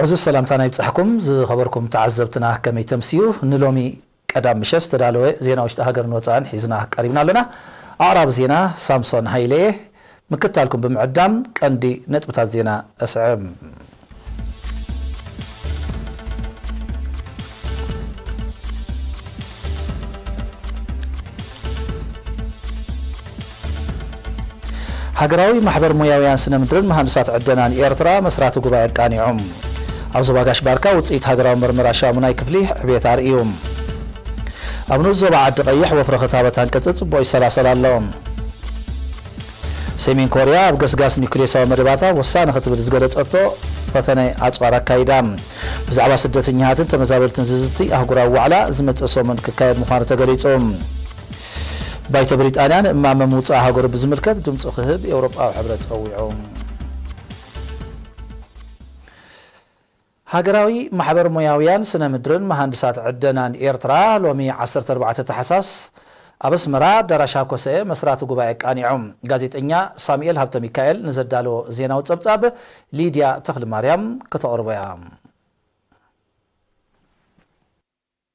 ዕዙዝ ሰላምታና ይብጻሕኩም ዝኸበርኩም ተዓዘብትና፣ ከመይ ተምስዩ? ንሎሚ ቀዳም ምሸት ዝተዳለወ ዜና ውሽጢ ሃገርን ወጻእን ሒዝና ቀሪብና ኣለና። ኣቕራቢ ዜና ሳምሶን ሃይለየ። ምክታልኩም ብምዕዳም ቀንዲ ነጥብታት ዜና እስዕብ። ሃገራዊ ማሕበር ሞያውያን ስነ ምድርን መሃንድሳት ዕደናን ኤርትራ መስራቲ ጉባኤ ኣቃኒዑ። ኣብ ዞባ ጋሽ ባርካ ውጽኢት ሃገራዊ ምርምር ኣሻሙናይ ክፍሊ ዕብየት ኣርእዩ። ኣብ ንኡስ ዞባ ዓዲ ቀይሕ ወፍሪ ክታበት ኣንቅጺ ጽቡቕ ይሰላሰል ኣሎ። ሰሜን ኮርያ ኣብ ገስጋስ ኒኩሌሳዊ መደባታ ወሳኒ ክትብል ዝገለጸቶ ፈተነ ኣጽዋር ኣካይዳ። ብዛዕባ ስደተኛታትን ተመዛበልትን ዝዝቲ ኣህጉራዊ ዋዕላ ዝመጽእ ሰሙን ክካየድ ምዃኑ ተገሊጹ። ባይቶ ብሪጣንያ ንእማመ ምውጻእ ሃገሩ ብዝምልከት ድምጹ ክህብ ኤውሮጳዊ ሕብረት ጸዊዑ። ሃገራዊ ማሕበር ሞያውያን ስነ ምድርን መሃንድሳት ዕደናን ኤርትራ ሎሚ ዓሰርተ ኣርባዕተ ታሕሳስ ኣብ ኣስመራ ኣዳራሽ ሃኮሰኤ መስራቲ ጉባኤ ኣቃኒዑ። ጋዜጠኛ ሳሙኤል ሃብተ ሚካኤል ንዘዳለዎ ዜናዊ ጸብጻብ ሊድያ ተኽለማርያም ከተቕርቦ እያ።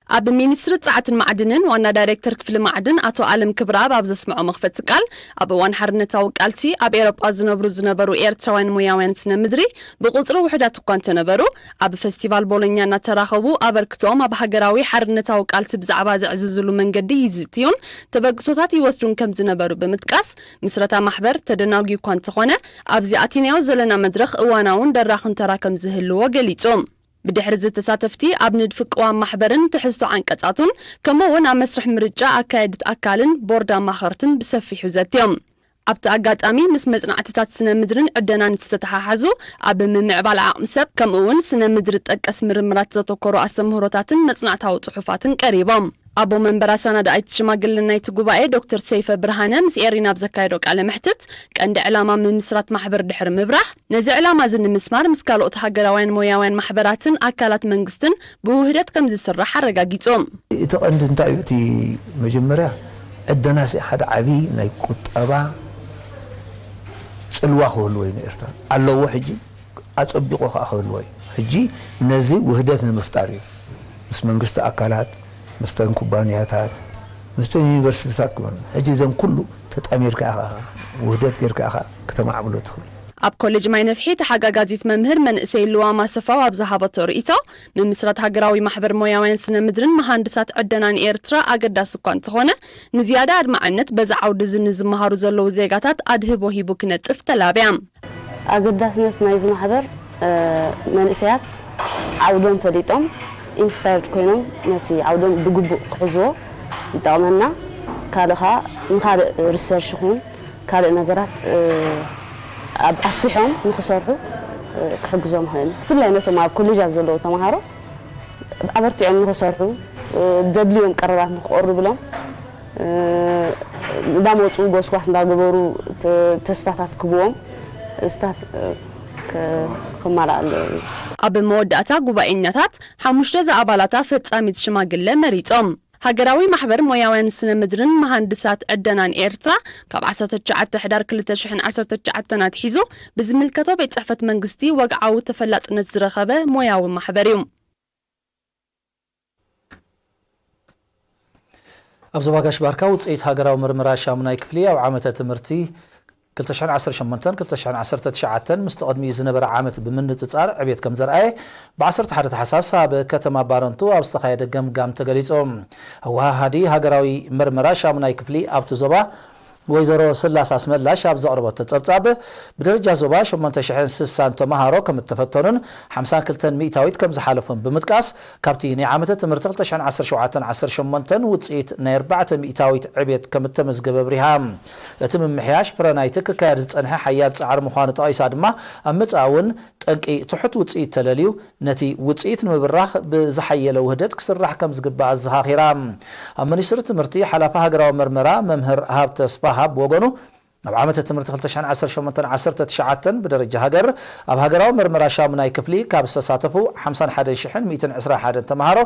ኣብ ሚኒስትሪ ጸዓትን ማዕድንን ዋና ዳይሬክተር ክፍሊ ማዕድን ኣቶ ኣለም ክብረኣብ ኣብ ዘስምዖ መኽፈቲ ቃል፣ ኣብ እዋን ሓርነታዊ ቃልሲ ኣብ ኤውሮጳ ዝነብሩ ዝነበሩ ኤርትራውያን ሞያውያን ስነ ምድሪ ብቁጽሪ ውሑዳት እኳ እንተነበሩ፣ ኣብ ፈስቲቫል ቦሎኛ እናተራኸቡ ኣበርክቶኦም ኣብ ሃገራዊ ሓርነታዊ ቃልሲ ብዛዕባ ዘዕዝዝሉ መንገዲ ይዝትዩን ተበግሶታት ይወስዱን ከም ዝነበሩ ብምጥቃስ፣ ምስረታ ማሕበር ተደናጒ እኳ እንተኾነ፣ ኣብዚ ኣቲናዮ ዘለና መድረኽ እዋናውን ደራኽን ተራ ከም ዝህልዎ ገሊጹ። ብድሕሪ እዚ ተሳተፍቲ ኣብ ንድፊ ቅዋም ማሕበርን ትሕዝቶ ዓንቀጻቱን፣ ከምኡ እውን ኣብ መስርሕ ምርጫ ኣካየድት ኣካልን ቦርድ ኣማኸርትን ብሰፊሑ ዘትዮም። ኣብቲ ኣጋጣሚ ምስ መጽናዕትታት ስነ ምድርን ዕደናን ዝተተሓሓዙ ኣብ ምምዕባል ዓቕሚ ሰብ ከምኡ እውን ስነ ምድሪ ጠቀስ ምርምራት ዘተኮሩ ኣስተምህሮታትን መጽናዕታዊ ጽሑፋትን ቀሪቦም። ኣቦ መንበር ኣሰናዳኢት ሽማግለ ናይቲ ጉባኤ ዶክተር ሰይፈ ብርሃነ ምስ ኤሪና ኣብ ዘካየዶ ቃለ መሕትት፣ ቀንዲ ዕላማ ምምስራት ማሕበር ድሕሪ ምብራህ፣ ነዚ ዕላማ እዚ ንምስማር ምስ ካልኦት ሃገራውያን ሞያውያን ማሕበራትን ኣካላት መንግስትን ብውህደት ከም ዝስራሕ ኣረጋጊጹ። እቲ ቀንዲ እንታይ እዩ? እቲ መጀመርያ ዕደናሲ ሓደ ዓቢ ናይ ቁጠባ ጽልዋ ክህልዎ እዩ ንኤርትራ ኣለዎ። ሕጂ ኣጸቢቑ ከኣ ክህልዎ እዩ። ሕጂ ነዚ ውህደት ንምፍጣር እዩ። ምስ መንግስቲ ኣካላት፣ ምስተን ኩባንያታት፣ ምስተን ዩኒቨርሲቲታት ክኾኑ። ሕጂ እዘን ኩሉ ተጣሚርካ ኢኻ፣ ውህደት ጌርካ ኢኻ ከተማዕብሎ ትኽእል። ኣብ ኮሌጅ ማይ ነፍሒ ተሓጋጋዚት መምህር መንእሰይ ልዋም ኣሰፋው ኣብ ዝሃበቶ ርእይቶ፣ ምምስራት ሃገራዊ ማሕበር ሞያውያን ስነ ምድርን መሃንድሳት ዕደናን ኤርትራ ኣገዳሲ እኳ እንተኾነ፣ ንዝያዳ ኣድማዕነት በዚ ዓውዲ እዚ ንዝመሃሩ ዘለዉ ዜጋታት ኣድህቦ ሂቡ ክነጥፍ ተላብያ። ኣገዳስነት ናይዚ ማሕበር፣ እ፣ መንእሰያት ዓውዶም ፈሊጦም ኢንስፓየርድ ኮይኖም ነቲ ዓውዶም ብግቡእ ክሕዝዎ ይጠቕመና። ካልእ ኸኣ ንኻልእ ሪሰርች ይኹን ካልእ ነገራት፣ እ፣ ኣብ ኣስፊሖም ንኽሰርሑ፣ እ፣ ክሕግዞም ይኽእል። ብፍላይ ነቶም ኣብ ኮሌጃት ዘለዉ ተምሃሮ ኣበርቲዖም ንኽሰርሑ፣ እ፣ ዘድልዮም ቀረባት ንኽቐርብሎም፣ እ፣ እንዳመጹ ጎስጓስ እንዳገበሩ ተ-፣ ተስፋታት ክህብዎም፣ እስታት፣ እ፣ ከ-፣ ከማልኣሉ እዩ። ኣብ መወዳእታ ጉባኤኛታት ሓሙሽተ ዝኣባላታ ፈጻሚት ሽማግለ መሪጾም። ሃገራዊ ማሕበር ሞያውያን ስነ ምድርን መሃንድሳት ዕደናን ኤርትራ ካብ ዓሰርተ ትሽዓተ ሕዳር ክልተ ሽሕን ዓሰርተ ትሽዓተን ኣትሒዙ ብዝምልከቶ ቤት ጽሕፈት መንግስቲ ወግዓዊ ተፈላጥነት ዝረኸበ ሞያዊ ማሕበር እዩ። ኣብ ዞባ ጋሽ ባርካ ውጽኢት ሃገራዊ ምርምራ ሻሙናይ ክፍሊ ኣብ ዓመተ ትምህርቲ ክልተ ሽሕን ዓሰርተ ሸሞንተን ክልተ ሽሕን ዓሰርተ ትሽዓተን ምስቲ ቅድሚኡ ዝነበረ ዓመት ብምንጽጻር ዕብየት ከም ዘርኣየ ብ ዓሰርተ ሓደ ታሕሳስ ኣብ ከተማ ባረንቱ ኣብ ዝተኻየደ ገምጋም ተገሊጹ። ኣወሃሃዲ ሃገራዊ ምርምራ ሻሙናይ ክፍሊ ኣብቲ ዞባ ወይዘሮ ስላስ ኣስመላሽ ኣብ ዘቕረበቶ ጸብጻብ፣ ብደረጃ ዞባ ሸሞንተ ሽሕን ስሳን ተመሃሮ ከም እተፈተኑን ሓምሳን ክልተን ሚእታዊት ከም ዝሓለፉን ብምጥቃስ፣ ካብቲ ናይ ዓመተ ትምህርቲ ክልተ ሽሕን ዓሰርተ ሸውዓተን ዓሰርተ ሸሞንተን ውጽኢት ናይ ኣርባዕተ ሚእታዊት ዕብየት ከም እተመዝገበ ኣብሪሃ። እቲ ምምሕያሽ ፍረ ናይቲ ክካየድ ዝጸንሐ ሓያል ጻዕሪ ምዃኑ ጠቒሳ ድማ፣ ኣብ መጻኢ እውን ጠንቂ ትሑት ውጽኢት ተለልዩ፣ ነቲ ውጽኢት ንምብራኽ ብዝሓየለ ውህደት ክስራሕ ከም ዝግባእ ኣዘኻኺራ። ኣብ ሚኒስትሪ ትምህርቲ ሓላፊ ሃገራዊ መርመራ መምህር ሃብተ ስፍሃ ብወገኑ፣ ኣብ ዓመተ ትምህርቲ ክልተ ሽሕን ዓሰርተ ሸሞንተን ዓሰርተ ትሽዓተን ብደረጃ ሃገር ኣብ ሃገራዊ መርመራ ሻሙናይ ክፍሊ ካብ ዝተሳተፉ ሓምሳን ሓደን ሽሕን ሚእትን ዕስራን ሓደን ተምሃሮ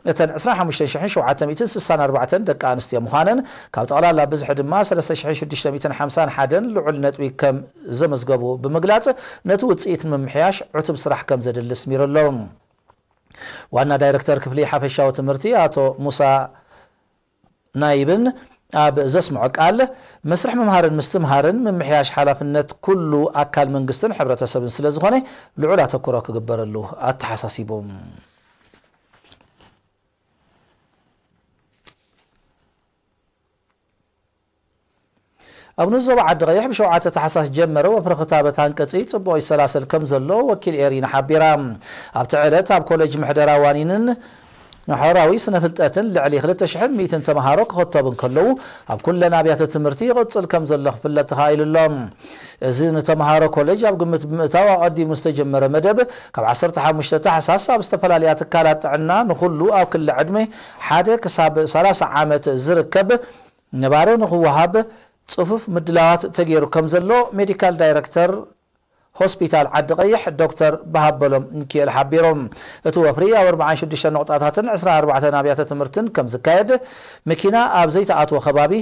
እተን ዕስራን ሓሙሽተ ሽሕን ሸውዓተ ሚእትን ስሳን ኣርባዕተን ደቂ ኣንስትዮ ምዃነን፣ ካብ ጠቕላላ ብዝሒ ድማ ሰለስተ ሽሕን ሽዱሽተ ሚእትን ሓምሳን ሓደን ልዑል ነጥቢ ከም ዘመዝገቡ ብምግላጽ፣ ነቲ ውጽኢት ንምምሕያሽ ዕቱብ ስራሕ ከም ዘድሊ ኣስሚሩ ኣሎ። ዋና ዳይረክተር ክፍሊ ሓፈሻዊ ትምህርቲ ኣቶ ሙሳ ናይብን ኣብ ዘስምዖ ቃል፣ መስርሕ ምምሃርን ምስትምሃርን ምምሕያሽ ሓላፍነት ኩሉ ኣካል መንግስትን ሕብረተሰብን ስለ ዝኾነ፣ ልዑል ኣተኩሮ ክግበረሉ ኣተሓሳሲቡ። ኣብ ንኡስ ዞባ ዓዲ ቀይሕ ብሸውዓተ ታሕሳስ ጀመረ ወፍሪ ክታበት ኣንቀጺ ጽቡቕ ይሰላሰል ከም ዘሎ ወኪል ኤሪና ሓቢራ። ኣብቲ ዕለት ኣብ ኮሌጅ ምሕደራ ዋኒንን ማሕበራዊ ስነ ፍልጠትን ልዕሊ ክልተ ሽሕን ሚእትን ተምሃሮ ክኸተቡ እንከለዉ፣ ኣብ ኩለን ኣብያተ ትምህርቲ ይቕጽል ከም ዘሎ ክፍለጥ ተኻኢሉ ኣሎ። እዚ ንተምሃሮ ኮሌጅ ኣብ ግምት ብምእታው ኣቐዲሙ ዝተጀመረ መደብ፣ ካብ ዓሰርተ ሓሙሽተ ታሕሳስ ኣብ ዝተፈላለያ ትካላት ጥዕና ንኹሉ ኣብ ክሊ ዕድመ ሓደ ክሳብ ሰላሳ ዓመት ዝርከብ ነባሪ ንኽወሃብ ጽፉፍ ምድላዋት ተገይሩ ከም ዘሎ ሜዲካል ዳይረክተር ሆስፒታል ዓዲ ቀይሕ ዶክተር በሃበሎም ሚኪኤል ሓቢሮም። እቲ ወፍሪ ኣብ ኣርባዓን ሽዱሽተን ነቑጣታትን ዕስራን ኣርባዕተን ኣብያተ ትምህርትን ከም ዝካየድ፣ መኪና ኣብ ዘይተኣትዎ ከባቢ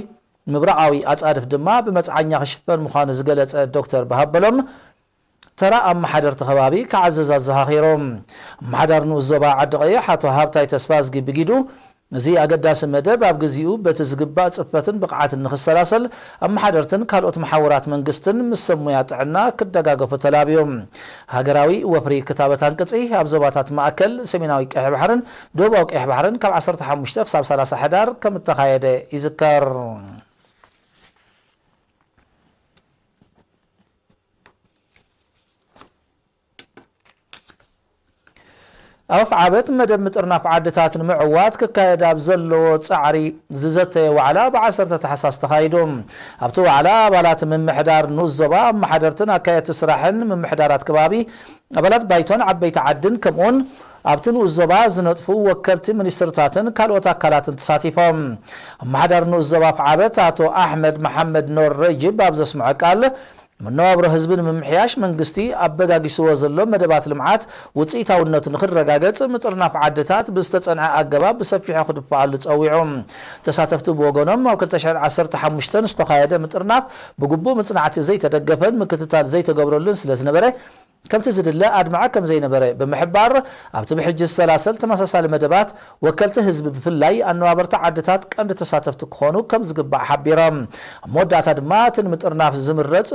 ምብራቓዊ ኣጻድፍ ድማ ብመጽዓኛ ክሽፈን ምዃኑ ዝገለጸ ዶክተር በሃበሎም፣ ተራ ኣመሓደርቲ ከባቢ ክዓዘዝ ኣዘኻኺሮም። ኣመሓዳሪ ንኡስ ዞባ ዓዲ ቀይሕ ኣቶ ሃብታይ ተስፋዝጊ ብጊዱ፣ እዚ ኣገዳሲ መደብ ኣብ ግዚኡ በቲ ዝግባእ ጽፈትን ብቕዓትን ንኽሰላሰል ኣመሓደርትን ካልኦት መሓውራት መንግስትን ምስ ሰብ ሙያ ጥዕና ክደጋገፉ ተላብዮም። ሃገራዊ ወፍሪ ክታበት ኣንቅጺ ኣብ ዞባታት ማእከል፣ ሰሜናዊ ቀይሕ ባሕርን ደቡባዊ ቀይሕ ባሕርን ካብ ዓሰርተ ሓሙሽተ ክሳብ ሰላሳ ሕዳር ከም እተኻየደ ይዝከር። ኣውፍ ዓበት መደብ ምጥርናፍ ዓድታት ንምዕዋት ክካየድ ኣብ ዘለዎ ጻዕሪ ዝዘተየ ዋዕላ ብዓሰርተ ታሕሳስ ተኻይዱ። ኣብቲ ዋዕላ ኣባላት ምምሕዳር ንኡስ ዞባ፣ ኣመሓደርትን ኣካየድቲ ስራሕን ምምሕዳራት ከባቢ፣ ኣባላት ባይቶን ዓበይቲ ዓድን ከምኡውን ኣብቲ ንኡስ ዞባ ዝነጥፉ ወከልቲ ሚኒስትርታትን ካልኦት ኣካላትን ተሳቲፎም። ኣመሓዳሪ ንኡስ ዞባ ኣፍዓበት ኣቶ ኣሕመድ መሓመድ ኖር ረጅብ ኣብ ዘስምዖ ቃል፣ መነባብሮ ህዝቢ ንምምሕያሽ መንግስቲ ኣበጋጊስዎ ዘሎ መደባት ልምዓት ውፅኢታውነቱ ንክረጋገፅ ምጥርናፍ ዓድታት ብዝተፀንዐ ኣገባብ ብሰፊሑ ክድፈኣሉ ፀዊዑ። ተሳተፍቲ ብወገኖም ኣብ ክልተ ሽሕን ዓሰርተ ሓሙሽተን ዝተኻየደ ምጥርናፍ ብግቡእ ምፅናዕቲ ዘይተደገፈን ምክትታል ዘይተገብረሉን ስለዝነበረ ከምቲ ዝድለ ኣድማዒ ከም ዘይነበረ ብምሕባር፣ ኣብቲ ብሕጂ ዝሰላሰል ተመሳሳሊ መደባት ወከልቲ ህዝቢ ብፍላይ ኣነባበርቲ ዓድታት ቀንዲ ተሳተፍቲ ክኾኑ ከም ዝግባእ ሓቢሮም። ኣብ መወዳእታ ድማ እቲ ንምጥርናፍ ዝምረጽ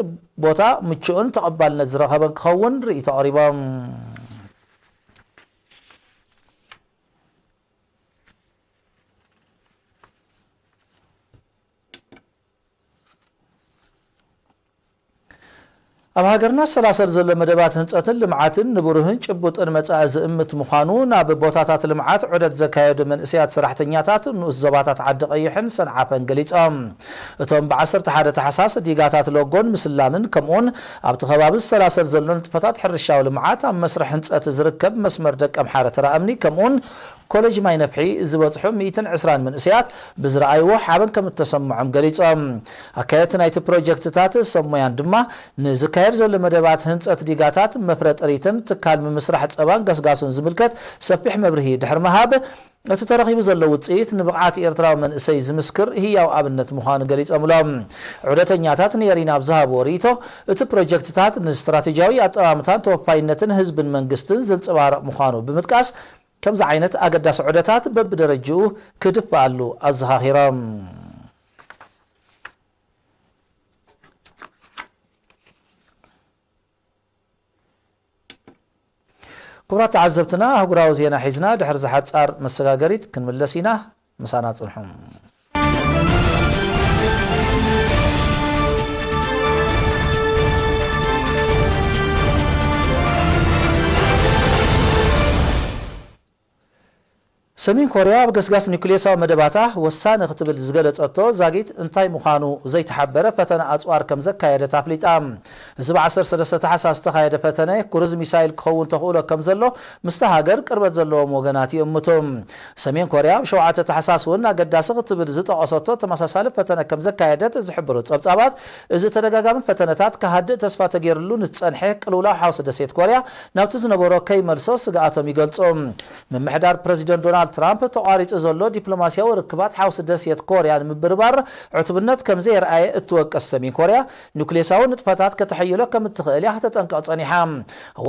ቦታ ምቹእን ተቐባልነት ዝረኸበን ክኸውን ርእይቶ ኣቕሪቦም። ኣብ ሃገርና ዝሰላሰል ዘሎ መደባት ህንጸትን ልምዓትን ንብሩህን ጭቡጥን መጻኢ ዝእምት ምዃኑ ናብ ቦታታት ልምዓት ዑደት ዘካየዱ መንእሰያት ሰራሕተኛታት ንኡስ ዞባታት ዓዲ ቀይሕን ሰንዓፈን ገሊጾም። እቶም ብ ዓሰርተ ሓደ ታሕሳስ ዲጋታት ሎጎን ምስላምን ከምኡውን ኣብቲ ከባቢ ዝሰላሰል ዘሎ ንጥፈታት ሕርሻዊ ልምዓት ኣብ መስርሕ ህንጸት ዝርከብ መስመር ደቀምሓረ ተራ እምኒ ከምኡውን ኮሌጅ ማይ ነፍሒ ዝበጽሑ ሚእትን ዕስራን መንእሰያት ብዝረኣይዎ ሓበን ከም እተሰምዖም ገሊጾም። ኣካየድቲ ናይቲ ፕሮጀክትታት ሰብ ሞያን ድማ ንዝካየድ ዘሎ መደባት ህንጸት ዲጋታት፣ መፍረ ጥሪትን ትካል ምምስራሕ ጸባን ገስጋሱን ዝምልከት ሰፊሕ መብርሂ ድሕሪ ምሃብ፣ እቲ ተረኺቡ ዘሎ ውጽኢት ንብቕዓት ኤርትራዊ መንእሰይ ዝምስክር ህያው ኣብነት ምዃኑ ገሊጾምሎም። ዑደተኛታት ንኤሪና ኣብ ዝሃብዎ ርእይቶ፣ እቲ ፕሮጀክትታት ንስትራቴጂያዊ ኣጠማምታን ተወፋይነትን ህዝብን መንግስትን ዘንጸባርቕ ምዃኑ ብምጥቃስ፣ ከምዚ ዓይነት ኣገዳሲ ዑደታት በብደረጅኡ ክድፈኣሉ ኣዘኻኺሮም። ክቡራት ተዓዘብትና፣ ኣህጉራዊ ዜና ሒዝና ድሕሪ ዝሓጻር መሰጋገሪት ክንምለስ ኢና። ምሳና ጽንሑ። ሰሜን ኮርያ ኣብ ገስጋስ ኒኩሌሳዊ መደባታ ወሳኒ ክትብል ዝገለጸቶ ዛጊት እንታይ ምዃኑ ዘይተሓበረ ፈተነ ኣጽዋር ከም ዘካየደት ኣፍሊጣ። እዚ ብ ዓሰርተ ሰለስተ ታሕሳስ ዝተኻየደ ፈተነ ክሩዝ ሚሳይል ክኸውን ተኽእሎ ከም ዘሎ ምስታ ሃገር ቅርበት ዘለዎም ወገናት ይእምቱ። ሰሜን ኮርያ ኣብ ሸውዓተ ታሕሳስ እውን ኣገዳሲ ክትብል ዝጠቐሰቶ ተመሳሳሊ ፈተነ ከም ዘካየደት ዝሕብሩ ጸብጻባት፣ እዚ ተደጋጋሚ ፈተነታት ክሃድእ ተስፋ ተገይርሉ ንዝጸንሐ ቅልውላው ሓውሲ ደሴት ኮርያ ናብቲ ዝነበሮ ከይመልሶ ስግኣቶም ይገልጹ። ምምሕዳር ፕረዚደንት ዶናልድ ትራምፕ፣ ተቋሪጹ ዘሎ ዲፕሎማስያዊ ርክባት ሓውሲ ደሴት ኮርያ ንምብርባር ዕቱብነት ከም ዘየርኣየ እትወቅስ ሰሜን ኮርያ፣ ኒውክሌሳዊ ንጥፈታት ከተሐይሎ ከም እትኽእል እያ ከተጠንቅቕ ጸኒሓ። ኣብ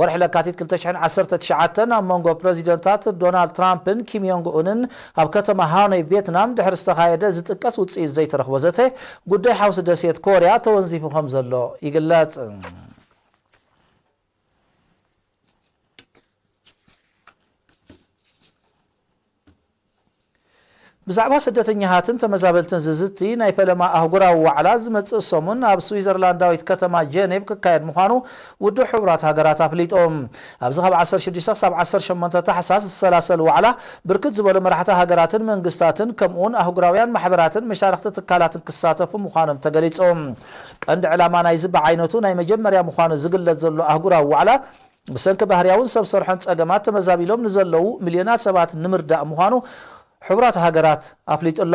ወርሒ ለካቲት ክልተ ሽሕን ዓሰርተ ትሽዓተን ኣብ መንጎ ፕረዚደንታት ዶናልድ ትራምፕን ኪም ዮንግ ኡንን ኣብ ከተማ ሃኖይ ቪየትናም ድሕሪ ዝተኻየደ ዝጥቀስ ውጽኢት ዘይተረኽቦ ዘተ፣ ጉዳይ ሓውሲ ደሴት ኮርያ ተወንዚፉ ከም ዘሎ ይግለጽ። ብዛዕባ ስደተኛታትን ተመዛበልትን ዝዝቲ ናይ ፈለማ ኣህጉራዊ ዋዕላ ዝመጽእ ሰሙን ኣብ ስዊዘርላንዳዊት ከተማ ጀኔቭ ክካየድ ምዃኑ ውድብ ሕቡራት ሃገራት ኣፍሊጡ። ኣብዚ ካብ ዓሰርተ ሽዱሽተ ክሳብ ዓሰርተ ሸሞንተ ታሕሳስ ዝሰላሰል ዋዕላ ብርክት ዝበሉ መራሕቲ ሃገራትን መንግስታትን ከምኡውን ኣህጉራውያን ማሕበራትን መሻርኽቲ ትካላትን ክሳተፉ ምዃኖም ተገሊጹ። ቀንዲ ዕላማ ናይዚ ብዓይነቱ ናይ መጀመርያ ምዃኑ ዝግለጽ ዘሎ ኣህጉራዊ ዋዕላ ብሰንኪ ባህርያውን ሰብ ሰርሖን ጸገማት ተመዛቢሎም ንዘለዉ ሚልዮናት ሰባት ንምርዳእ ምዃኑ ሕቡራት ሃገራት ኣፍሊጡ ኣሎ።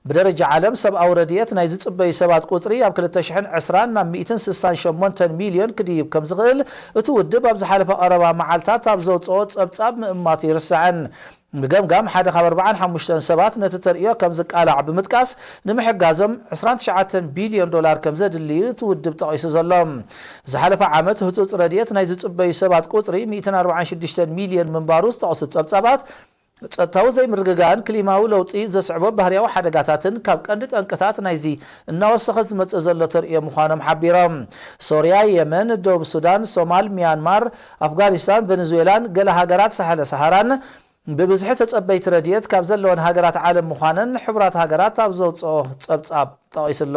ብደረጃ ዓለም ሰብኣዊ ረድኤት ናይ ዝጽበዩ ሰባት ቁጽሪ ኣብ ክልተ ሽሕን ዕስራን ናብ ሚእትን ስሳን ሸሞንተን ሚልዮን ክድይብ ከም ዝኽእል እቲ ውድብ ኣብ ዝሓለፈ ቀረባ መዓልታት ኣብ ዘውጽኦ ጸብጻብ ምእማቱ ይርሳዕን። ብገምጋም ሓደ ካብ ኣርባዓን ሓሙሽተን ሰባት ነቲ ተርእዮ ከም ዝቃላዕ ብምጥቃስ፣ ንምሕጋዞም ዕስራን ትሽዓተን ቢልዮን ዶላር ከም ዘድልዩ እቲ ውድብ ጠቒሱ ዘሎ። ዝሓለፈ ዓመት ህጹጽ ረድኤት ናይ ዝጽበዩ ሰባት ቁጽሪ ሚእትን ኣርባዓን ሽዱሽተን ሚልዮን ምንባሩ ዝጠቕሱ ጸብጻባት፣ ጸጥታዊ ዘይምርግጋእን ክሊማዊ ለውጢ ዘስዕቦ ባህርያዊ ሓደጋታትን ካብ ቀንዲ ጠንቅታት ናይዚ እናወሰኸ ዝመጽእ ዘሎ ተርእዮ ምዃኖም ሓቢሮም። ሶርያ፣ የመን፣ ደቡብ ሱዳን፣ ሶማል፣ ሚያንማር፣ ኣፍጋኒስታን፣ ቨነዙዌላን ገለ ሃገራት ሳሕለ ሰሃራን ብብዝሒ ተጸበይቲ ረድኤት ካብ ዘለወን ሃገራት ዓለም ምዃነን ሕቡራት ሃገራት ኣብ ዘውጽኦ ጸብጻብ ጠቒሱ ኣሎ።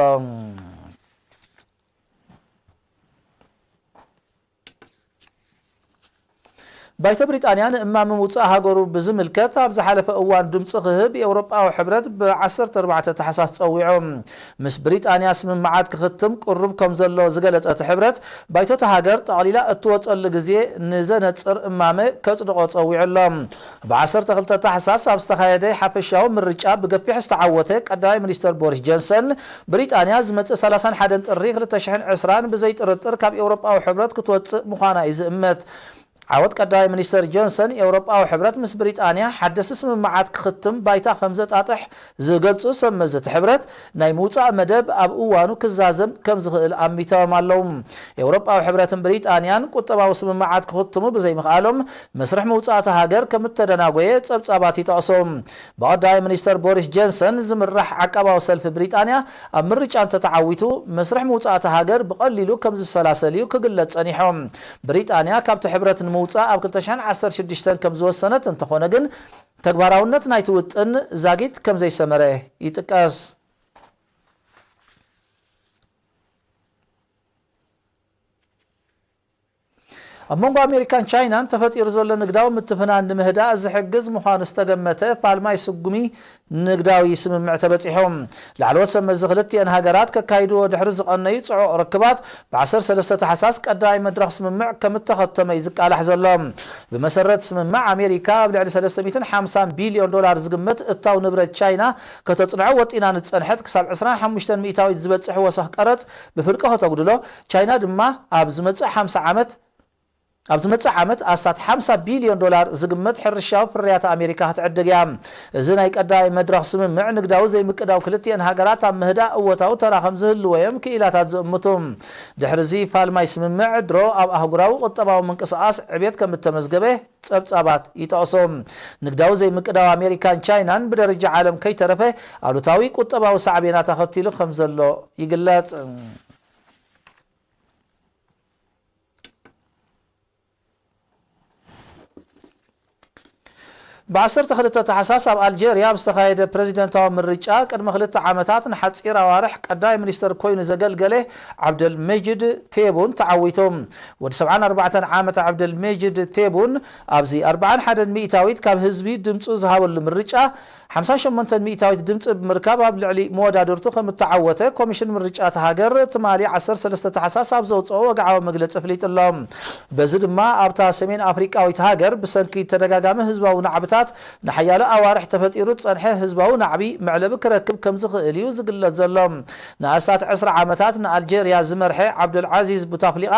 ባይቶ ብሪጣንያ ንእማመ ምውጻእ ሃገሩ ብዝምልከት ኣብ ዝሓለፈ እዋን ድምጺ ክህብ የውሮጳዊ ሕብረት ብ ዓሰርተ ኣርባዕተ ታሕሳስ ጸዊዑ። ምስ ብሪጣንያ ስምምዓት ክኽትም ቅሩብ ከም ዘሎ ዝገለጸ እቲ ሕብረት፣ ባይቶ እታ ሃገር ጠቕሊላ እትወጸሉ ግዜ ንዘነጽር እማመ ከጽድቖ ጸዊዑ ኣሎ። ብ ዓሰርተ ክልተ ታሕሳስ ኣብ ዝተኻየደ ሓፈሻዊ ምርጫ ብገፊሕ ዝተዓወተ ቀዳማይ ሚኒስተር ቦሪስ ጆንሰን፣ ብሪጣንያ ዝመጽእ ሰላሳን ሓደን ጥሪ ክልተ ሽሕን ዕስራን ብዘይ ጥርጥር ካብ ኤውሮጳዊ ሕብረት ክትወጽእ ምዃና እዩ ዝእመት። ዓወት ቀዳማይ ሚኒስተር ጆንሰን፣ ኤውሮጳዊ ሕብረት ምስ ብሪጣንያ ሓደስቲ ስምምዓት ክኽትም ባይታ ከም ዘጣጥሕ ዝገልጹ ሰብ መዚ እቲ ሕብረት፣ ናይ ምውጻእ መደብ ኣብ እዋኑ ክዛዘም ከም ዝኽእል ኣሚቶም ኣለዉ። ኤውሮጳዊ ሕብረትን ብሪጣንያን ቁጠባዊ ስምምዓት ክኽትሙ ብዘይምኽኣሎም፣ መስርሕ ምውጻእ እታ ሃገር ከም እተደናጎየ ጸብጻባት ይጠቕሱ። ብቐዳማይ ሚኒስተር ቦሪስ ጆንሰን ዝምራሕ ዓቃባዊ ሰልፊ ብሪጣንያ፣ ኣብ ምርጫ እንተተዓዊቱ፣ መስርሕ ምውጻእ እታ ሃገር ብቐሊሉ ከም ዝሰላሰል እዩ ክግለጽ ጸኒሑ። ብሪጣንያ ካብቲ ሕብረት ንምውጻእ ኣብ ክልተ ሽሕን ዓሰርተ ሽዱሽተን ከም ዝወሰነት እንተኾነ ግን፣ ተግባራውነት ናይቲ ውጥን ዛጊት ከም ዘይሰመረ ይጥቀስ። ኣብ መንጎ ኣሜሪካን ቻይናን ተፈጢሩ ዘሎ ንግዳዊ ምትፍናን ንምህዳእ ዝሕግዝ ምዃኑ ዝተገመተ ፋልማይ ስጉሚ ንግዳዊ ስምምዕ ተበጺሑ። ላዕለዎት ሰብ መዚ ክልቲኤን ሃገራት ከካይድዎ ድሕሪ ዝቐነዩ ጽዑቕ ርክባት፣ ብ ዓሰርተ ሰለስተ ታሕሳስ ቀዳማይ መድረኽ ስምምዕ ከም እተኸተመ እዩ ዝቃላሕ ዘሎ። ብመሰረት ስምምዕ፣ ኣሜሪካ ኣብ ልዕሊ ሰለስተ ሚእትን ሓምሳን ቢልዮን ዶላር ዝግመት እታው ንብረት ቻይና ከተጽንዖ ወጢና ንዝጸንሐት ክሳብ ዕስራን ሓሙሽተን ሚእታዊት ዝበጽሕ ወሰኽ ቀረጽ ብፍርቂ ከተጉድሎ፣ ቻይና ድማ ኣብ ዝመጽእ ሓምሳ ዓመት ኣብ ዝመጽእ ዓመት ኣስታት ሓምሳ ቢልዮን ዶላር ዝግመት ሕርሻዊ ፍርያት ኣሜሪካ ክትዕድግ እያ። እዚ ናይ ቀዳማይ መድረኽ ስምምዕ ንግዳዊ ዘይምቅዳው ክልቲኤን ሃገራት ኣብ ምህዳእ እወታዊ ተራ ከም ዝህልዎ እዮም ክኢላታት ዝእምቱ። ድሕሪ እዚ ፋልማይ ስምምዕ ድሮ ኣብ ኣህጉራዊ ቁጠባዊ ምንቅስቓስ ዕቤት ከም እተመዝገበ ጸብጻባት ይጠቕሱ። ንግዳዊ ዘይምቅዳው ኣሜሪካን ቻይናን ብደረጃ ዓለም ከይተረፈ ኣሉታዊ ቁጠባዊ ሳዕቤናት ኣኸቲሉ ከም ዘሎ ይግለጽ። ብ ዓሰርተ ክልተ ታሕሳስ ኣብ ኣልጀርያ ኣብ ዝተኻየደ ፕረዚደንታዊ ምርጫ፣ ቅድሚ ክልተ ዓመታት ንሓጺር ኣዋርሕ ቀዳማይ ሚኒስተር ኮይኑ ዘገልገለ ዓብደል መጂድ ቴቡን ተዓዊቱ። ወዲ ሰብዓን ኣርባዕተን ዓመት ዓብደል መጂድ ቴቡን ኣብዚ ኣርባዓን ሓደን ሚእታዊት ካብ ህዝቢ ድምጹ ዝሃበሉ ምርጫ፣ ሓምሳን ሸሞንተን ሚእታዊት ድምጺ ብምርካብ ኣብ ልዕሊ መወዳድርቱ ከም እተዓወተ ኮሚሽን ምርጫ እታ ሃገር ትማሊ ዓሰርተ ሰለስተ ታሕሳስ ኣብ ዘውጽኦ ወግዓዊ መግለጺ ኣፍሊጡ ኣሎ። በዚ ድማ ኣብታ ሰሜን ኣፍሪቃዊት ሃገር ብሰንኪ ተደጋጋሚ ህዝባዊ ናዕብታት ንሓያሎ ኣዋርሕ ተፈጢሩ ዝጸንሐ ህዝባዊ ናዕቢ መዕለቢ ክረክብ ከም ዝኽእል እዩ ዝግለጽ ዘሎ። ንኣስታት ዕስራ ዓመታት ንኣልጀርያ ዝመርሐ ዓብዱልዓዚዝ ቡታፍሊቓ፣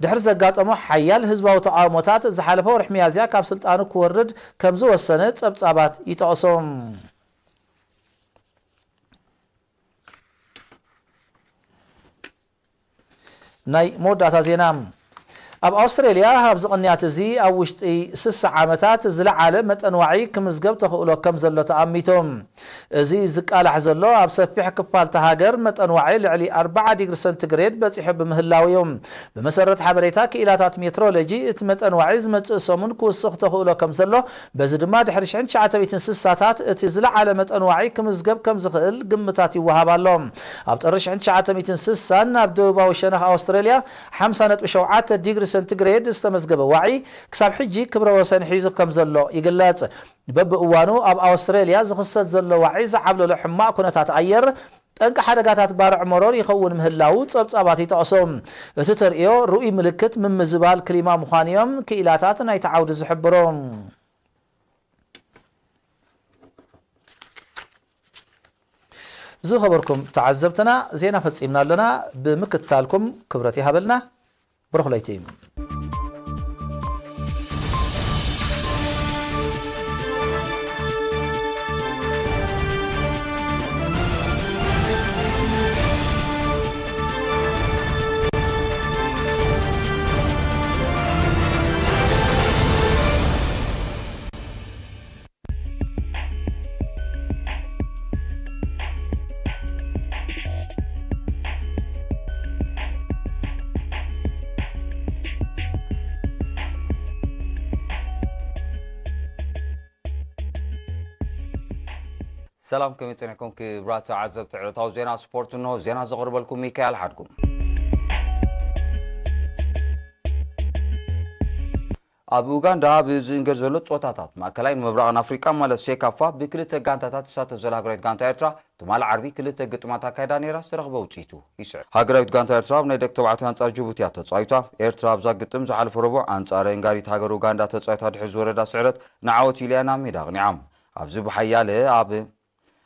ድሕሪ ዘጋጠሞ ሓያል ህዝባዊ ተቓውሞታት፣ ዝሓለፈ ወርሒ ሚያዝያ ካብ ስልጣኑ ክወርድ ከም ዝወሰነ ጸብጻባት ይጠቕሱ። ናይ መወዳእታ ዜና። ኣብ ኣውስትሬልያ ኣብዚ ቅንያት እዚ ኣብ ውሽጢ ስሳ ዓመታት ዝለዓለ መጠን ዋዒ ክምዝገብ ተኽእሎ ከም ዘሎ ተኣሚቱ። እዚ ዝቃላሕ ዘሎ ኣብ ሰፊሕ ክፋል እታ ሃገር መጠን ዋዒ ልዕሊ ኣርባዓ ዲግሪ ሰንቲግሬድ በጺሑ ብምህላው እዩ። ብመሰረት ሓበሬታ ክኢላታት ሜትሮሎጂ፣ እቲ መጠን ዋዒ ዝመጽእ ሰሙን ክውስኽ ተኽእሎ ከም ዘሎ፣ በዚ ድማ ድሕሪ ሽሕን ትሽዓተ ሚእትን ስሳታት እቲ ዝለዓለ መጠን ዋዒ ክምዝገብ ከም ዝኽእል ግምታት ይወሃብ ኣሎ። ኣብ ጥሪ ሽሕን ትሽዓተ ሚእትን ስሳን ኣብ ደቡባዊ ሸነኽ ኣውስትራልያ ሓምሳ ነጥቢ ሸውዓተ ዲግሪ ሰንቲግሬድ ዝተመዝገበ ዋዒ ክሳብ ሕጂ ክብረ ወሰን ሒዙ ከም ዘሎ ይግለጽ። በብእዋኑ ኣብ ኣውስትራልያ ዝኽሰት ዘሎ ዋዒ ዝዓብለሎ ሕማቕ ኩነታት ኣየር፣ ጠንቂ ሓደጋታት ባርዕ መሮር ይኸውን ምህላዉ ጸብጻባት ይጠቕሱ። እቲ ተርእዮ ርኡይ ምልክት ምምዝባል ክሊማ ምዃኑ እዮም ክኢላታት ናይቲ ዓውዲ ዝሕብሩ። ዝኸበርኩም ተዓዘብትና፣ ዜና ፈጺምና ኣለና። ብምክትታልኩም ክብረት ይሃበልና። ብሩኽ ለይቲ። ሰላም፣ ከመይ ጸኒሕኩም ክቡራት ተዓዘብቲ ዕለታዊ ዜና ስፖርት? እንሆ ዜና ዘቕርበልኩም ሚካኤል ሓድጉ። ኣብ ኡጋንዳ ኣብ ዝእንገድ ዘሎ ጸወታታት ማእከላይን ምብራቕን ኣፍሪቃ ማለት ሴካፋ ብክልተ ጋንታታት ትሳተፍ ዘላ ሃገራዊት ጋንታ ኤርትራ ትማሊ ዓርቢ ክልተ ግጥማት ኣካይዳ ነይራ ዝተረኽበ ውጽኢቱ ይስዕብ። ሃገራዊት ጋንታ ኤርትራ ኣብ ናይ ደቂ ተባዕትዮ ኣንጻር ጅቡቲ እያ ተጻዊታ። ኤርትራ ኣብዛ ግጥም ዝሓለፈ ረቡዕ ኣንጻር እንጋሪት ሃገር ኡጋንዳ ተጻዊታ ድሕሪ ዝወረዳ ስዕረት ንዓወት ኢልያ ናብ ሜዳ ኣቕኒዓ። ኣብዚ ብሓያለ ኣብ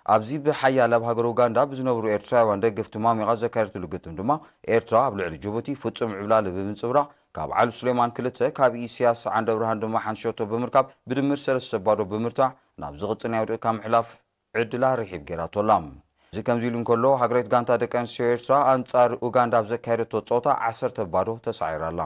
ኣብዚ ብሓያለ ኣብ ሃገር ኡጋንዳ ብዝነብሩ ኤርትራውያን ደገፍቲ ማሚቓ ዘካየደትሉ ግጥም ድማ ኤርትራ ኣብ ልዕሊ ጅቡቲ ፍጹም ዕብላል ብምንጽብራቕ ካብ ዓሊ ሱሌማን ክልተ ካብ ኢሳያስ ዓንደብርሃን ድማ ሓንቲ ሸቶ ብምርካብ ብድምር ሰለስተ ባዶ ብምርታዕ ናብ ዝቕጽል ናይ ውድድር ካብ ምሕላፍ ዕድላ ርሒብ ገይራቶ ኣላ። እዚ ከምዚ ኢሉ እንከሎ፣ ሃገራዊት ጋንታ ደቂ ኣንስትዮ ኤርትራ ኣንጻር ኡጋንዳ ኣብ ዘካየደቶ ጸወታ ዓሰርተ ባዶ ተሳዒራ ኣላ።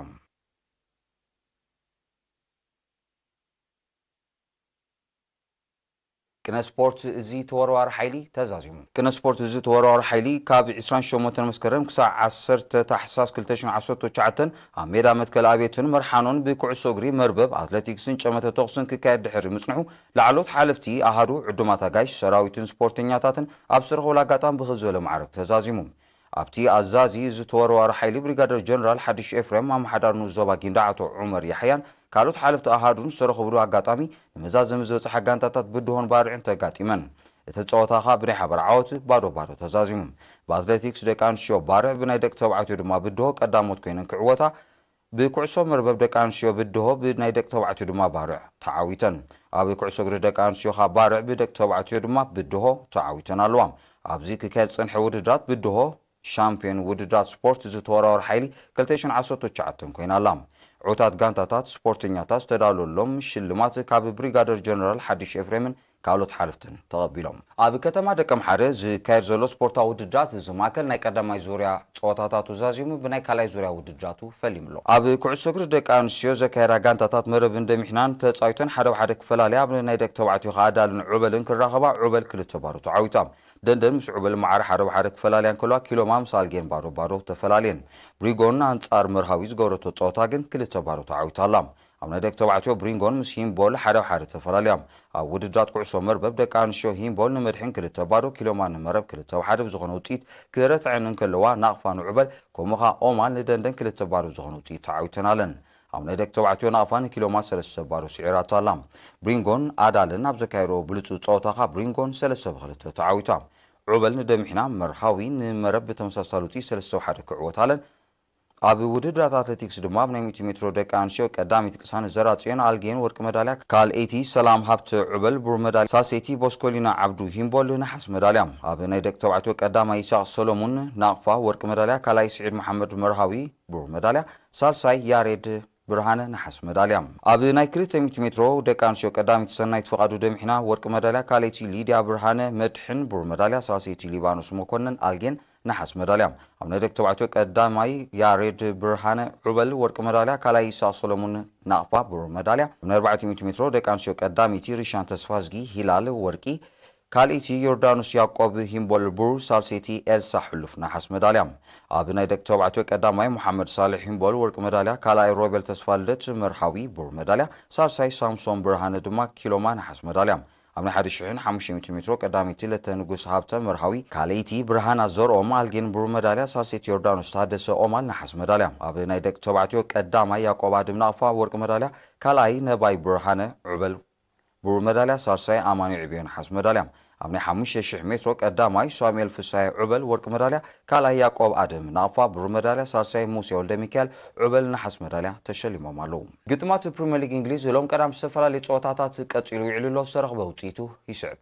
ቅነ ስፖርት እዚ ተወርዋሪ ሓይሊ ተዛዚሙ። ቅነ ስፖርት እዚ ተወርዋሪ ሓይሊ ካብ ዕስራን ሸሞንተን መስከረም ክሳዕ ዓሰርተ ታሕሳስ ክልተ ሽሕን ዓሰርተ ትሽዓተን ኣብ ሜዳ መትከል ኣብየትን መርሓኖን ብኩዕሶ እግሪ፣ መርበብ፣ ኣትሌቲክስን ጨመተ ተኹስን ክካየድ ድሕሪ ምጽንሑ፣ ላዕሎት ሓለፍቲ ኣሃዱ፣ ዕዱማት ኣጋይሽ፣ ሰራዊትን ስፖርተኛታትን ኣብ ዝተረኸቡሉ ኣጋጣሚ ብኽብ ዝበለ ማዕረግ ተዛዚሙ። ኣብቲ ኣዛዚ እዚ ተወርዋሪ ሓይሊ ብሪጋደር ጀነራል ሓድሽ ኤፍሬም፣ ኣመሓዳሪ ንኡስ ዞባ ጊንዳዕ ኣቶ ዑመር ያሕያን ካልኦት ሓለፍቲ ኣሃዱን ዝተረኸቡሉ ኣጋጣሚ፣ ንመዛዘሚ ዝበጽሓ ጋንታታት ብድሆን ባርዕን ተጋጢመን። እቲ ጸወታ ኸኣ ብናይ ሓባር ዓወት ባዶ ባዶ ተዛዚሙ። ብኣትሌቲክስ ደቂ ኣንስትዮ ባርዕ ብናይ ደቂ ተባዕትዮ ድማ ብድሆ ቀዳሞት ኮይነን ክዕወታ፣ ብኩዕሶ መርበብ ደቂ ኣንስትዮ ብድሆ ብናይ ደቂ ተባዕትዮ ድማ ባርዕ ተዓዊተን። ኣብ ኩዕሶ እግሪ ደቂ ኣንስትዮ ኸኣ ባርዕ ብደቂ ተባዕትዮ ድማ ብድሆ ተዓዊተን ኣለዋ። ኣብዚ ክካየድ ዝጸንሐ ውድድራት ብድሆ ሻምፒዮን ውድድራት ስፖርት ዝተወራወር ሓይሊ ክልተ ሽሕን ዓሰርተ ትሽዓተን ኮይና ኣላ። ዕዉታት ጋንታታት ስፖርተኛታት ዝተዳለወሎም ሽልማት ካብ ብሪጋደር ጀነራል ሓድሽ ኤፍሬምን ካልኦት ሓለፍትን ተቐቢሎም። ኣብ ከተማ ደቀምሓረ ዝካየድ ዘሎ ስፖርታዊ ውድድራት እዚ ማእከል ናይ ቀዳማይ ዙርያ ጸወታታቱ ዛዚሙ ብናይ ካልኣይ ዙርያ ውድድራቱ ፈሊሙ ኣሎ። ኣብ ኩዕሶ እግሪ ደቂ ኣንስትዮ ዘካየዳ ጋንታታት መረብን ደሚሕናን ተጻዊተን ሓደ ብሓደ ክፈላለያ፣ ኣብ ናይ ደቂ ተባዕትዮ ከኣ ኣዳልን ዑበልን ክራኸባ ዑበል ክልተ ባዶ ተዓዊታ። ደንደን ምስ ዑበል ማዕረ ሓደ ብሓደ ክፈላለያ እንከለዋ፣ ኪሎማ ምስ ኣልጌን ባዶ ባዶ ተፈላልየን። ብሪጎን ኣንጻር መርሃዊ ዝገበረቶ ጸወታ ግን ክልተ ባዶ ተዓዊታ ኣላ። ኣብ ናይ ደቂ ተባዕትዮ ብሪንጎን ምስ ሂምቦል ሓደ ብሓደ ተፈላልያ። ኣብ ውድድራት ኩዕሶ መርበብ ደቂ ኣንስትዮ ሂምቦል ንመድሕን ክልተ ባዶ፣ ኪሎማ ንመረብ ክልተ ብሓደ ብዝኾነ ውጽኢት ክረትዐን እንከለዋ፣ ናቕፋ ንዑበል ከምኡ ኸኣ ኦማን ንደንደን ክልተ ባዶ ብዝኾነ ውጽኢት ተዓዊተን ኣለን። ኣብ ናይ ደቂ ተባዕትዮ ናቕፋ ንኪሎማ ሰለስተ ባዶ ስዒራቶ ኣላ። ብሪንጎን ኣዳልን ኣብ ዘካየድዎ ብልጹ ጸወታ ኸኣ ብሪንጎን ሰለስተ ብክልተ ተዓዊታ። ዑበል ንደሚሕና መርሃዊ ንመረብ ብተመሳሳሊ ውጽኢት ሰለስተ ብሓደ ክዕወት ኣለን። ኣብ ውድድራት ኣትሌቲክስ ድማ ኣብ ናይ ሚእቲ ሜትሮ ደቂ ኣንስትዮ ቀዳመይቲ ቅሳነት ዘራጽዮን ኣልጌን ወርቂ መዳልያ፣ ካልኣይቲ ሰላም ሃብተ ዑበል ብሩር መዳልያ፣ ሳልሰይቲ ቦስኮሊና ዓብዱ ሂምቦል ነሓስ መዳልያ። ኣብ ናይ ደቂ ተባዕትዮ ቀዳማይ ይስሐቅ ሰሎሙን ናቕፋ ወርቂ መዳልያ፣ ካልኣይ ስዒድ መሓመድ መርሃዊ ብሩር መዳልያ፣ ሳልሳይ ያሬድ ብርሃነ ነሓስ መዳልያ። ኣብ ናይ ክልተ ሚእቲ ሜትሮ ደቂ ኣንስትዮ ቀዳመይቲ ሰናይት ፍቓዱ ደምሒና ወርቂ መዳልያ፣ ካልኣይቲ ሊድያ ብርሃነ መድሕን ብሩር መዳልያ፣ ሳልሰይቲ ሊባኖስ መኮነን ኣልጌን ነሓስ መዳልያ። ኣብ ናይ ደቂ ተባዕትዮ ቀዳማይ ያሬድ ብርሃነ ዑበል ወርቂ መዳልያ፣ ካልኣይ ይስሐቅ ሰሎሙን ናቕፋ ብሩር መዳልያ። ኣብ ናይ ኣርባዕተ ሚእቲ ሜትሮ ደቂ ኣንስትዮ ቀዳመይቲ ሪሻን ተስፋዝጊ ሂላል ወርቂ፣ ካልኣይቲ ዮርዳኖስ ያዕቆብ ሂምቦል ብሩር፣ ሳልሰይቲ ኤልሳ ሕሉፍ ነሓስ መዳልያ። ኣብ ናይ ደቂ ተባዕትዮ ቀዳማይ መሓመድ ሳልሕ ሂምቦል ወርቂ መዳልያ፣ ካልኣይ ሮቤል ተስፋልደት መርሃዊ ብሩር መዳልያ፣ ሳልሳይ ሳምሶን ብርሃነ ድማ ኪሎማ ነሓስ መዳልያ። ኣብ ናይ ሓደ ሽሕን ሓሙሽተ ሚእትን ሜትሮ ቀዳመይቲ ለተ ንጉስ ሃብተ መርሃዊ፣ ካልኣይቲ ብርሃና ዘርኦም ኣልጌን ብሩር መዳልያ፣ ሳልሰይቲ ዮርዳኖስ ታደሰ ኦማል ነሓስ መዳልያ። ኣብ ናይ ደቂ ተባዕትዮ ቀዳማይ ያዕቆብ ኣድም ናቕፋ ወርቂ መዳልያ፣ ካልኣይ ነባይ ብርሃነ ዑበል ብሩር መዳልያ፣ ሳልሳይ ኣማኑኤል ዕብዮ ነሓስ መዳልያ። ኣብ ናይ ሓሙሽተ ሽሕ ሜትሮ ቀዳማይ ሳሙኤል ፍሳሐ ዑበል ወርቂ መዳልያ፣ ካልኣይ ያዕቆብ ኣድም ናቕፋ ብሩር መዳልያ፣ ሳልሳይ ሙሴ ወልደ ሚካኤል ዑበል ነሓስ መዳልያ ተሸሊሞም ኣለዉ። ግጥማት ፕሪምየር ሊግ እንግሊዝ ሎም ቀዳም ዝተፈላለዩ ጸወታታት ቀጺሉ ውዒሉ ኣሎ። ዝተረኽበ ውጽኢቱ ይስዕብ።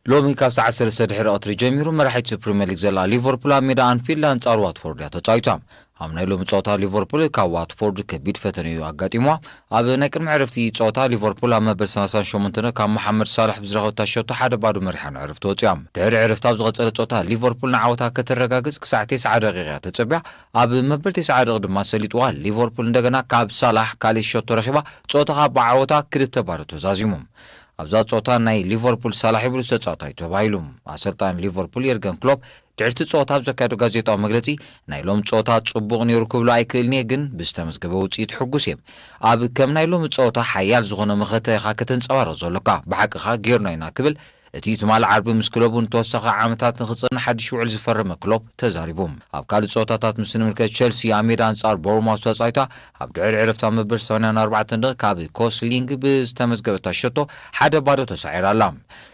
ሎሚ ካብ ሰዓት ሰለስተ ድሕሪ ቀትሪ ጀሚሩ መራሒት ፕሪምየር ሊግ ዘላ ሊቨርፑል ኣብ ሜዳ ኣንፊልድ ኣንጻር ዋትፎርድ እያ ተጻዊታ። ኣብ ናይ ሎሚ ጸወታ ሊቨርፑል ካብ ዋትፎርድ ከቢድ ፈተነ እዩ ኣጋጢምዋ። ኣብ ናይ ቅድሚ ዕረፍቲ ጸወታ ሊቨርፑል ኣብ መበል ሰላሳን ሸሞንተን ካብ መሓመድ ሳላሕ ብዝረኸበታ ሸቶ ሓደ ባዶ መሪሓ ንዕረፍቲ ወጺኣ። ድሕሪ ዕረፍቲ ኣብ ዝቐጸለ ጸወታ ሊቨርፑል ንዓወታ ከተረጋግጽ ክሳዕ ተስዓ ደቂቕ እያ ተጸቢያ። ኣብ መበል ተስዓ ደቂቕ ድማ ሰሊጥዋ። ሊቨርፑል እንደገና ካብ ሳላሕ ካልእ ሸቶ ረኺባ ጸወታ ካብ ዓወታ ክልተ ባዶ ተዛዚሙ። ኣብዛ ጸወታ ናይ ሊቨርፑል ሳላሕ ይብሉ ዝተጻወታ እዩ ተባሂሉ። ኣሰልጣኒ ሊቨርፑል የርገን ክሎፕ ድሕርቲ ጸወታ ኣብ ዘካየዶ ጋዜጣዊ መግለጺ፣ ናይ ሎም ጸወታ ጽቡቕ ነይሩ ክብሎ ኣይክእልን እየ፣ ግን ብዝተመዝገበ ውጽኢት ሕጉስ እየ። ኣብ ከም ናይ ሎሚ ጸወታ ሓያል ዝኾነ መኸተ ኢኻ ከተንጸባርቕ ዘሎካ። ብሓቅኻ ጌርና ኢና ክብል እቲ ትማሊ ዓርቢ ምስ ክለቡ ንተወሳኺ ዓመታት ንኽጸንሕ ሓድሽ ውዕል ዝፈረመ ክሎፕ ተዛሪቡ። ኣብ ካልእ ጸወታታት ምስ ንምልከት፣ ቸልሲ ኣብ ሜዳ ኣንጻር ቦርማውስ ተጻዊታ ኣብ ድሕሪ ዕረፍታ መበል ሰማንያን ኣርባዕተን ደቂቕ ካብ ኮስሊንግ ብዝተመዝገበታ ሸቶ ሓደ ባዶ ተሳዒራ ኣላ።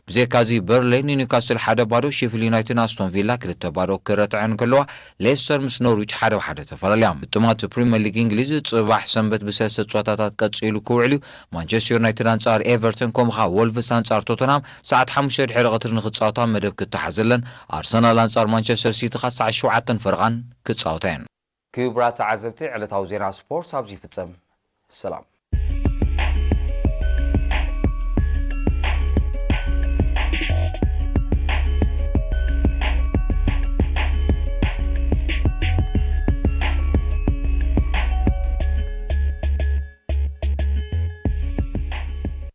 ብዘይካዚ በርንሌይ ንኒውካስል ሓደ ባዶ፣ ሼፊልድ ዩናይትድን ኣስቶን ቪላ ክልተ ባዶ ክረትዐን ከለዋ፣ ሌስተር ምስ ኖርዊች ሓደ ብሓደ ተፈላለያ። ግጥማት ፕሪምየር ሊግ እንግሊዝ ጽባሕ ሰንበት ብሰለስተ ጸወታታት ቀጺሉ ክውዕል እዩ። ማንቸስተር ዩናይትድ ኣንጻር ኤቨርተን፣ ከምኡ ኸኣ ወልቭስ ኣንጻር ቶተንሃም ሰዓት ሓሙሽተ ድሕሪ ቀትሪ ንኽጻወታ መደብ ክተሓዘለን፣ ኣርሰናል ኣንጻር ማንቸስተር ሲቲ ኸኣ ሰዓት ሸውዓተን ፈረቓን ክጻወታ እየን። ክቡራት ተዓዘብቲ፣ ዕለታዊ ዜና ስፖርት ኣብዚ ይፍጸም። ሰላም።